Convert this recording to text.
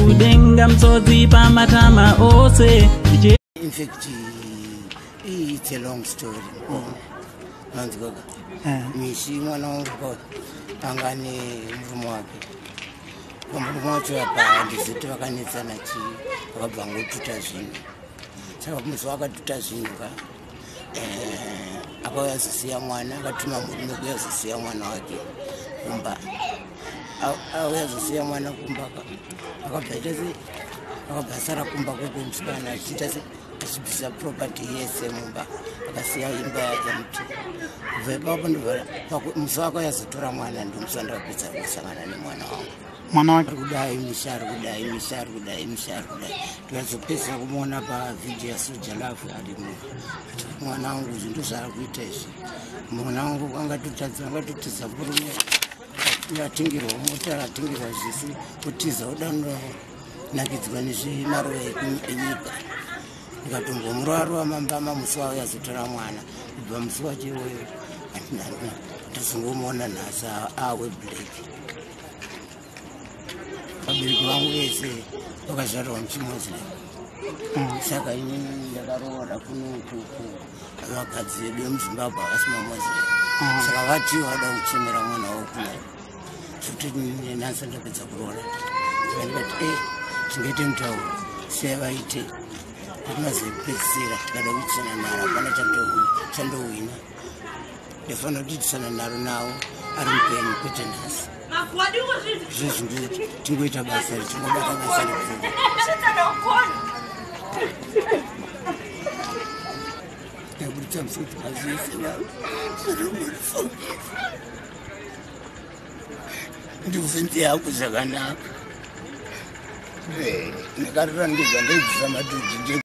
Kudenga mtsodzi pamatama ose. In fact, it's a long story. Manzikoka. Mishi mwana wangu anga ane murume wake. Pamurume wacho apa handizoti vakanetsana chii, vakabva ngotuta zvinhu. Saka musi wakatuta zvinhu ka, akauya azosiya mwana, akatuma murume kuya azosiya mwana wake kumba. Auya azosiya mwana kumba ka, akabva aita sei, akabva asara kumba kwekwe musikana achiita sei, achibvisa property yese mumba, akasiya imba yake muti. Kubva ipapo ndobva musi wako yazotora mwana, ndomusi wandakapedza kusangana nemwana wangu. Mwana wake ari kudai, misha ari kudai, misha ari kudai, misha ari kudai. Ndikazopedzisa kumuona pavhidhiyo yaSoul Jah Love arimo. Mwana wangu izvi ndozvaari kuita izvi. Mwana wangu angatotadza, angatotiza murume, atengerwa mota, atengerwa zvese, kutiza uda nakidzwa nezvemaruva enyika. Ndikatombomurarwa mambama musi wavo yazotora mwana. Kubva musi wacho iwoyo ndazongomuona nhasi awe black. Vabereki vangu vese vakazvarwa muchimuslim, saka inini ndakaroora kunoku vakadzi vedu vemuZimbabwe havasi mamuslim, saka vati vada kuchemera mwana wavo kuno zvekuti nhasi ndapedza kuroora. Saka ndikati e zvingaite mutauro sevaite patinazopedzisira tikada kuitisana nharo, hapana chandowina. Ndafanira kuitisana nharo navo ari mupenyu, kwete nhasi. Izvozvi tingoita basa, tingobata basa rekuru. Ndabuditsa musodzi pazvese, zvinomurifungisa. Ndibvunze yako zvakanaka. Ndakarira ndega, ndaibvisa madhodhi.